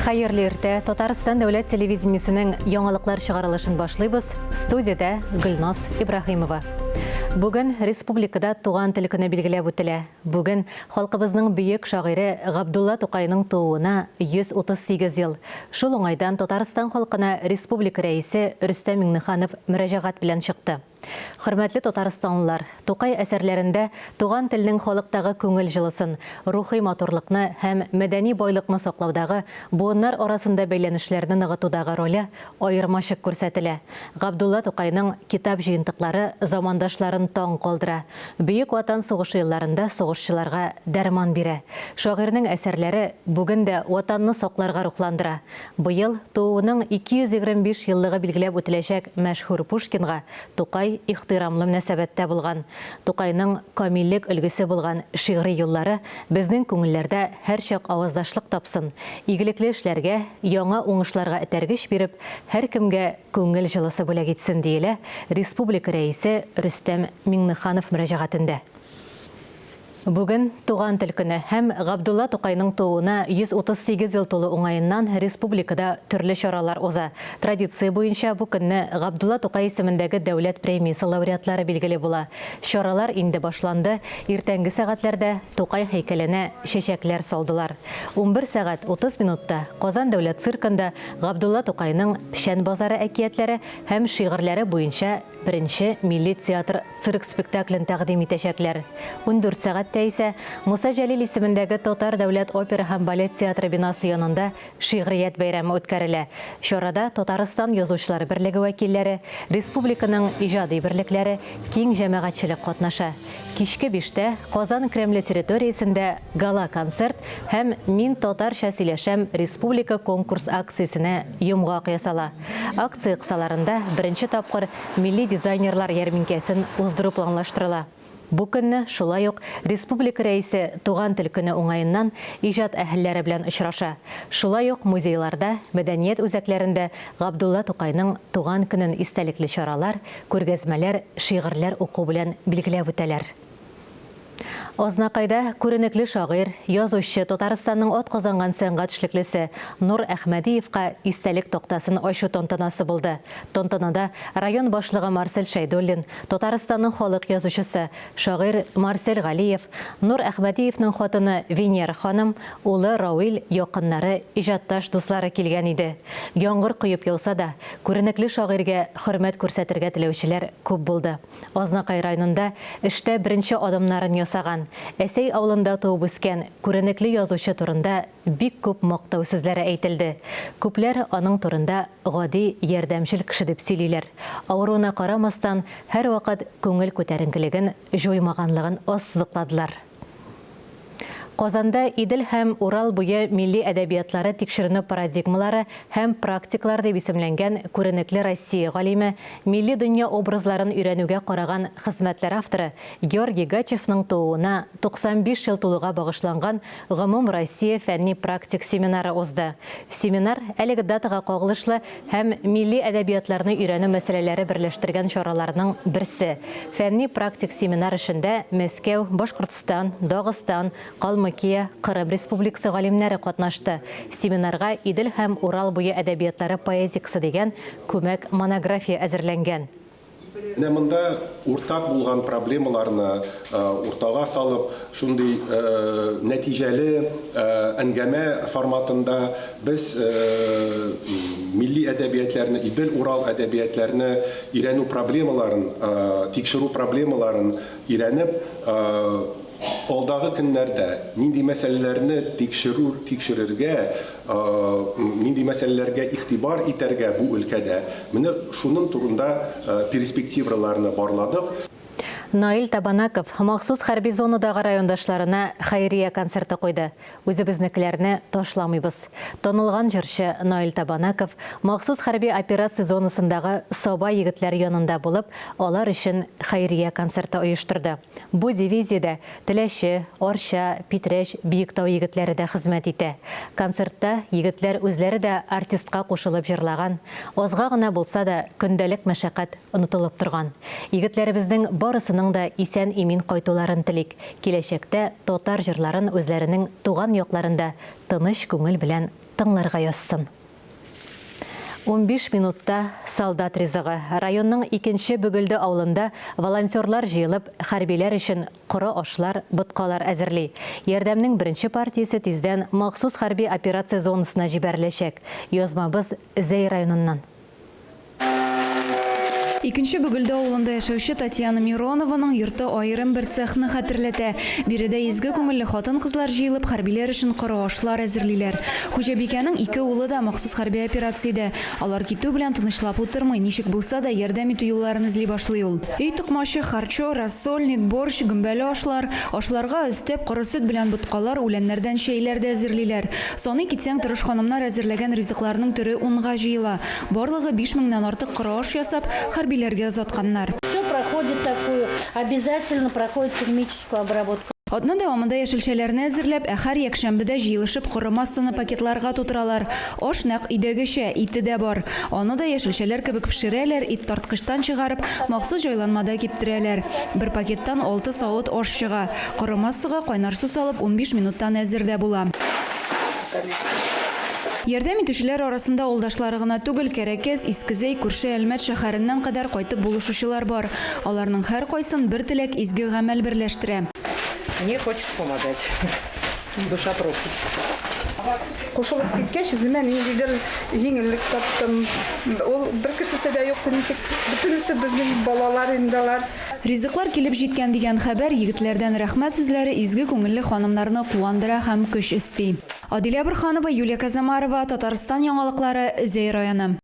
Хәерле иртә. Татарстан дәүләт телевидениесенең яңалыклар чыгарылышын башлыйбыз. Студиядә Гөлназ Ибраһимова. Бүген республикада туган тел көне билгеләп үтелә. Бүген халкыбызның бөек шагыйре Габдулла Тукайның тууына 138 ел. Шул уңайдан Татарстан халкына республика Рәисе Рөстәм Миңнеханов мөрәҗәгать белән чыкты. Хөрмәтле татарстанлылар, Тукай әсәрләрендә туган телнең халыктагы күңел җылысын, рухи матурлыкны һәм мәдәни байлыкны саклаудагы, буыннар арасында бәйләнешләрне ныгытудагы роле аермачык күрсәтелә. Габдулла Тукайның китап җыентыклары замандашларын таң калдыра, Бөек Ватан сугышы елларында сугышчыларга дәрман бирә. Шагыйрьнең әсәрләре бүген дә Ватанны сакларга рухландыра. Быел тууының 225 еллыгы билгеләп үтеләчәк мәшһүр Пушкинга Тукай ихтирамлы мөнәсәбәттә булган. Тукайның камиллек өлгесе булган шигъри юллары безнең күңелләрдә һәрчак аваздашлык тапсын, игелекле эшләргә, яңа уңышларга этәргеч биреп, һәркемгә күңел җылысы бүләк итсен, диелә республика Рәисе Рөстәм Миңнеханов мөрәҗәгатендә. Бүген Туган тел көне һәм Габдулла Тукайның тууына 138 ел тулу уңаеннан республикада төрле чаралар уза. Традиция буенча бу көнне Габдулла Тукай исемендәге дәүләт премиясе лауреатлары билгеле була. Чаралар инде башланды, иртәнге сәгатьләрдә Тукай һәйкәленә чәчәкләр салдылар. 11 сәгать 30 минутта Казан дәүләт циркында Габдулла Тукайның Печән базары әкиятләре һәм шигырьләре буенча беренче милли театр цирк спектаклен тәкъдим итәчәкләр. 14 сәгатьтә исә Муса Җәлил исемендәге Татар дәүләт опера һәм балет театры бинасы янында Шигърият бәйрәме үткәрелә. Чарада Татарстан Язучылар берлеге вәкилләре, республиканың иҗади берлекләре, киң җәмәгатьчелек катнаша. Кичке биштә Казан Кремле территориясендә гала-концерт һәм Мин татарча сөйләшәм республика конкурс-акциясенә йомгак ясала. Акция кысаларында беренче тапкыр милли дизайнерлар ярминкәсен уздыру планлаштырыла. Бу көнне шулай ук республика Рәисе Туган тел көне уңаеннан иҗат әһелләре белән очраша. Шулай ук музейларда, мәдәният үзәкләрендә Габдулла Тукайның туган көнен истәлекле чаралар, күргәзмәләр, шигырьләр уку белән билгеләп үтәләр. Азнакайда күренекле шагыйрь, язучы, Татарстанның атказанган сәнгать эшлеклесе Нур Әхмәдиевка истәлек тактасын ачу тантанасы булды. Тантанада район башлыгы Марсель Шәйдуллин, Татарстанның халык язучысы, шагыйрь Марсель Галиев, Нур Әхмәдиевның хатыны Венера ханым, улы Рауил, якыннары, иҗатташ дуслары килгән иде. Яңгыр коеп яуса да, күренекле шагыйрьгә хөрмәт күрсәтергә теләүчеләр күп булды. Азнакай районында эштә беренче адымнарын ясаган, Әсәй авылында туып үскән күренекле язучы турында бик күп мактау сүзләре әйтелде. Күпләр аның турында гади, ярдәмчел кеше дип сөйлиләр. Авыруына карамастан, һәрвакыт күңел күтәренкелеген җуймаганлыгын ассызыкладылар. Казанда Идел һәм Урал буе милли әдәбиятлары тикшеренү парадигмалары һәм практиклары дип исемләнгән күренекле Россия галиме, милли дөнья образларын өйрәнүгә караган хезмәтләр авторы Георгий Гачевның тууына 95 ел тулуга багышланган гомумроссия фәнни-практик семинары узды. Семинар әлеге датага кагылышлы һәм милли әдәбиятларны өйрәнү мәсьәләләре берләштергән чараларның берсе. Фәнни-практик семинар эшендә Мәскәү, Башкортстан, Дагыстан, Калмыкия, Кырым Республикасы галимнәре катнашты. Семинарга Идел һәм Урал буе әдәбиятлары поэтикасы дигән күмәк монография әзерләнгән. Менә монда уртак булган проблемаларны уртага салып, шундый нәтиҗәле әңгәмә форматында без милли әдәбиятләрне, Идел-Урал әдәбиятләрне өйрәнү проблемаларын, тикшерү проблемаларын өйрәнеп, Алдагы көннәрдә нинди мәсьәләләрне тикшерү, тикшерергә, нинди мәсьәләләргә игътибар итәргә бу өлкәдә, менә шуның турында перспективаларны барладык. Наил Табанаков махсус хәрби зонадагы райондашларына хәйрия концерты куйды. Үзебезнекеләрне ташламыйбыз. Танылган җырчы Наил Табанаков махсус хәрби операция зонасындагы Саба егетләре янында булып, алар өчен хәйрия концерты оештырды. Бу дивизиядә Теләче, Арча, Питрәч, Биектау егетләре дә хезмәт итә. Концертта егетләр үзләре дә артистка кушылып җырлаган, азга гына булса да көндәлек мәшәкать онытылып торган. Егетләребезнең барысының да исән-имин кайтуларын телик, киләчәктә татар җырларын үзләренең туган якларында тыныч күңел белән тыңларга язсын. 15 минутта солдат ризыгы. Районның икенче Бөгелде авылында волонтерлар җыелып, хәрбиләр өчен коры ашлар, боткалар әзерли. Ярдәмнең беренче партиясе тиздән махсус хәрби операция зонасына җибәреләчәк. Язмабыз Зәй районыннан. Икенче Бөгелде авылында яшәүче Татьяна Миронованың йорты аерым бер цехны хәтерләтә. Биредә изге күңелле хатын-кызлар җыелып, хәрбиләр өчен коры ашлар әзерлиләр. Хуҗабикәнең ике улы да махсус хәрби операциядә. Алар китү белән тынычлап утырмый, ничек булса да ярдәм итү юлларын эзли башлый ул. Өй токмачы, харчо, рассольник, борщ, гөмбәле ашлар, ашларга өстәп, коры сөт белән боткалар, үләннәрдән чәйләр дә әзерлиләр. Саный китсәң, тырыш ханымнар әзерләгән ризыкларның төре унга җыела. Барлыгы 5 меңнән артык коры аш ясап, хәрбиләргә озатканнар. Все проходит такую, обязательно проходит термическую обработку. Атна дәвамында яшелчәләрне әзерләп, ә һәр якшәмбедә җыелышып коры массаны пакетларга тутыралар. Аш нәкъ өйдәгечә, ите дә бар. Аны да яшелчәләр кебек пешерәләр, ит тарткычтан чыгарып, махсус җайланмада киптерәләр. Бер пакеттан алты савыт аш чыга. Коры массага кайнар су салып, 15 минуттан әзер дә була. Ярдәм итүчеләр арасында авылдашлары гына түгел, Кәрәкәс, Иске Зәй, күрше Әлмәт шәһәреннән кадәр кайтып булышучылар бар. Аларның һәркайсын бер теләк, изге гамәл берләштерә. Мне хочется помогать. Душа просит. Кушылып киткәч, үземә ниндидер җиңеллек таптым. Ул бер кешесе дә юк, ничек бөтенесе безнең балалар инде алар. Ризыклар килеп җиткән дигән хәбәр, егетләрдән рәхмәт сүзләре изге күңелле ханымнарны куандыра һәм көч өсти. Адилә Борһанова, Юлия Казамарова, Татарстан яңалыклары, Зәй районы.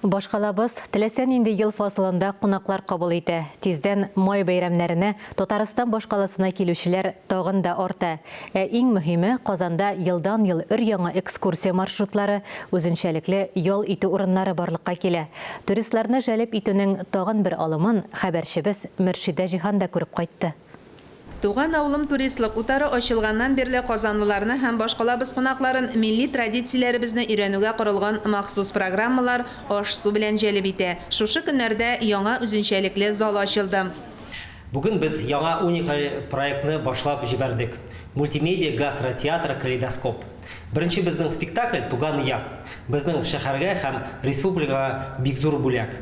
Башкалабыз теләсә нинди ел фасылында кунаклар кабул итә. Тиздән май бәйрәмнәренә Татарстан башкаласына килүчеләр тагын да арта. Ә иң мөһиме, Казанда елдан-ел өр-яңа экскурсия маршрутлары, үзенчәлекле ял итү урыннары барлыкка килә. Туристларны җәлеп итүнең тагын бер алымын хәбәрчебез Мөршидә Җиһан да күреп кайтты. Туган авылым туристлык утары ачылганнан бирле казанлыларны һәм башкалабыз кунакларын милли традицияләребезне өйрәнүгә корылган махсус программалар, аш-су белән җәлеп итә. Шушы көннәрдә яңа үзенчәлекле зал ачылды. Бүген без яңа уникаль проектны башлап җибәрдек, мультимедиа гастротеатр Калейдоскоп. Беренче безнең спектакль Туган як, безнең шәһәргә һәм республикага бик зур бүләк.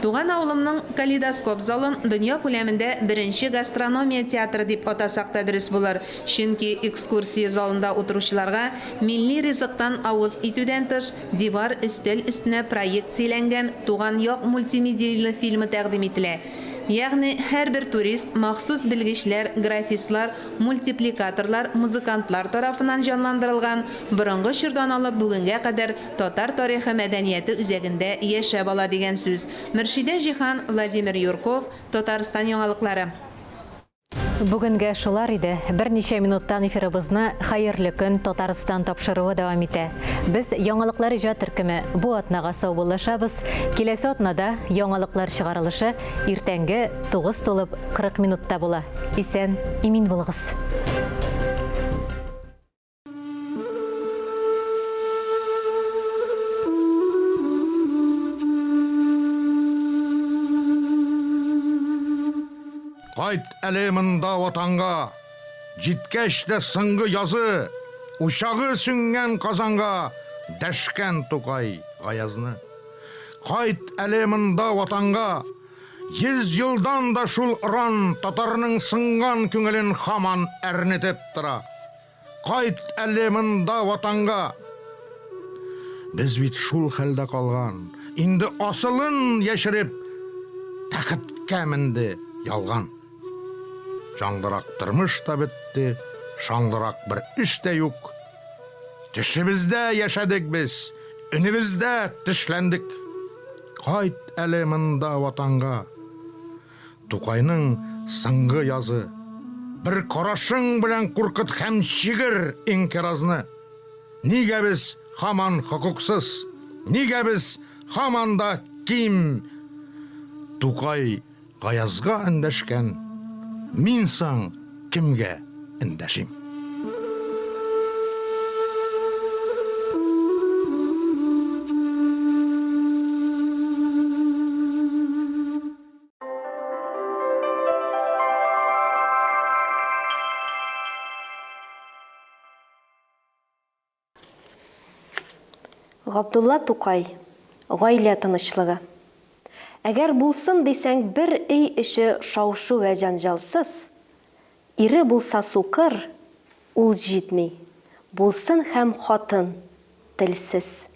Туган авылымның Калейдоскоп залын дөнья күләмендә беренче гастрономия театры дип атасак та дөрес булыр. Чөнки экскурсия залында утыручыларга милли ризыктан авыз итүдән тыш, дивар, өстәл өстенә проекцияләнгән Туган як мультимедийлы фильмы тәкъдим ителә. Ягъни һәрбер турист махсус белгечләр, графистлар, мультипликаторлар, музыкантлар тарафыннан җанландырылган борынгы чордан алып бүгенгә кадәр татар тарихы мәдәнияте үзәгендә яшәп ала дигән сүз. Мөршидә Җиһан, Владимир Юрков, Татарстан яңалыклары. Бүгенгә шулар иде. Берничә минуттан эфирыбызны Хәерле көн, Татарстан тапшыруы дәвам итә. Без Яңалыклар иҗат төркеме бу атнага саубуллашабыз. Киләсе атнада яңалыклар чыгарылышы иртәнге 9 тулып 40 минутта була. Исән, имин булыгыз. Кайт әле монда ватанга, Җиткәч тә соңгы язы, Учагы сүнгән Казанга Дәшкән Тукай Гаязны. Кайт әле монда ватанга, 100 елдан да шул оран Татарның сынган күңелен Һаман әрнетеп тора. Кайт әле монда ватанга! Без бит шул хәлдә калган, инде асылын яшереп, тәхеткә менде ялган. Чаңдырак тормыш та бетте, шаңдырак бер эш тә юк. Төшебездә яшәдек без, өнебездә тешләндек. Кайт әле монда ватанга! Тукайның соңгы язы. Бер карашың белән куркыт һәм чигер инкиразны. Нигә без һаман хокуксыз? Нигә без һаман да ким? Тукай Гаязга эндәшкән, мин соң кемгә эндәшим? Габдулла Тукай, Гаилә тынычлыгы. Әгәр булсын дисәң бер өй эче шау-шу вә җәнҗалсыз, ире булса сукыр, ул җитми, булсын һәм хатын, телсез.